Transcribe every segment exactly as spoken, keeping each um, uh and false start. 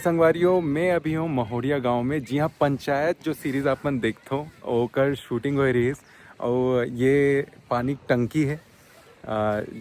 संगवारियों, मैं अभी हूँ महोरिया गांव में, जिहाँ पंचायत जो सीरीज आप मन देखथो, ओकर शूटिंग होए रहिस। और ये पानी की टंकी है, अ,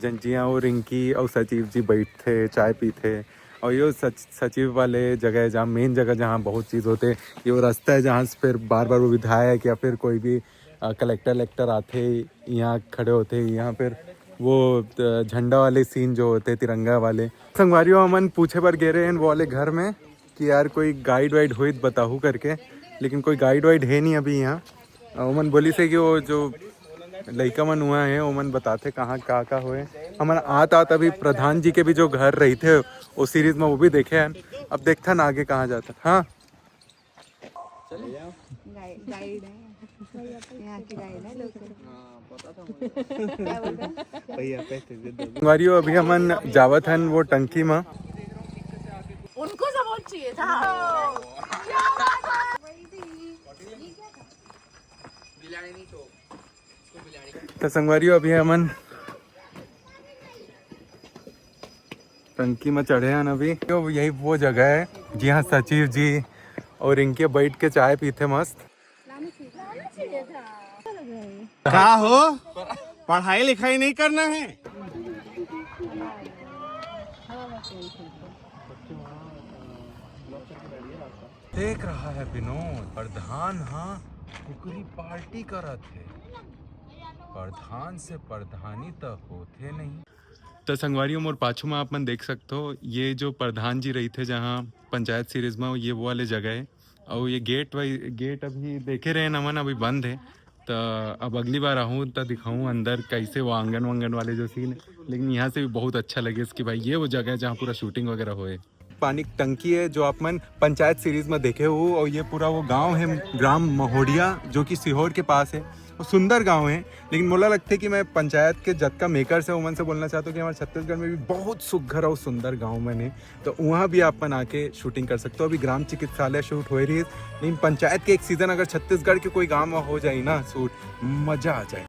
जन जिहाँ वो रिंकी और सचिव जी बैठथे, चाय पीथे। और ये सच-, सचिव वाले जगह है, जहाँ मेन जगह, जहाँ बहुत चीज़ होते। ये वो रास्ता है, जहाँ से फिर बार बार वो विधायक या फिर कोई भी, अ, कलेक्टर लेक्टर आथे, यहाँ खड़े होते। यहाँ फिर वो, अ, झंडा वाले सीन जो होते, तिरंगा वाले। संगवारियों, हमन पूछे बर गे रहे हैं वो वाले घर में कि यार कोई गाइड वाइड होई त बताहू करके, लेकिन कोई गाइड वाइड है नहीं अभी यहाँ। अ, ओमन बोलिस हे कि वो जो लइका मन हुआ है, ओमन बताथे कहाँ का का होए। हमन आत आत अभी प्रधान जी के भी जो घर रहिथे, वो सीरीज में वो भी देखे हैं। अब देखथन आगे कहाँ जाथन। हाँ, गाइड, गाइड है। यहाँ की गाइड है लोकल। क्या बोलते हैं? भैया, पैसे दे दो। संगवारियों, अभी हमन जावत हन वो टंकी में। उनको सपोर्ट चाहिए था। तो संगवारियों, अभी हमन टंकी में चढ़े हैं अभी। तो यही वो जगह है, जिहाँ सचिव जी और इनके बैठ के चाय पीथे मस्त। का हो, पढ़ाई लिखाई नहीं करना है? देख रहा है विनोद, प्रधान हाँ कुकरी पार्टी करत है। प्रधान से प्रधानी तक होथे नहीं। तो संगवारियों, मोर पाछू में आप मन देख सकते हो, ये जो प्रधान जी रहिथे, जहाँ पंचायत सीरीज में, ये वो वाले जगह है। और ये गेट वाई-, गेट अभी देखे रहे हमन, अभी बंद है। तो अब अगली बार आहूँ तो दिखाऊँ अंदर कैसे वो आंगन वांगन वाले जो सीन है। लेकिन यहाँ से भी बहुत अच्छा लगे कि भाई, ये वो जगह है, जहाँ पूरा शूटिंग वगैरह होए। पानी की टंकी है, जो आप मन पंचायत सीरीज में देखे हो, और ये पूरा वो गांव है, ग्राम महोडिया, जो कि सीहोर के पास है। वो सुंदर गांव है, लेकिन मोला लगथे कि मैं पंचायत के जतका मेकर्स है, ओमन से बोलना चाहता हूँ कि हमारे छत्तीसगढ़ में भी बहुत सुघर और सुंदर गांव मन है, तो वहाँ भी आप मन आके शूटिंग कर सकते हो। अभी ग्राम चिकित्सालय शूट हो रही है, लेकिन पंचायत के एक सीजन अगर छत्तीसगढ़ के कोई गांव में हो जाए ना शूट, मजा आ जाए।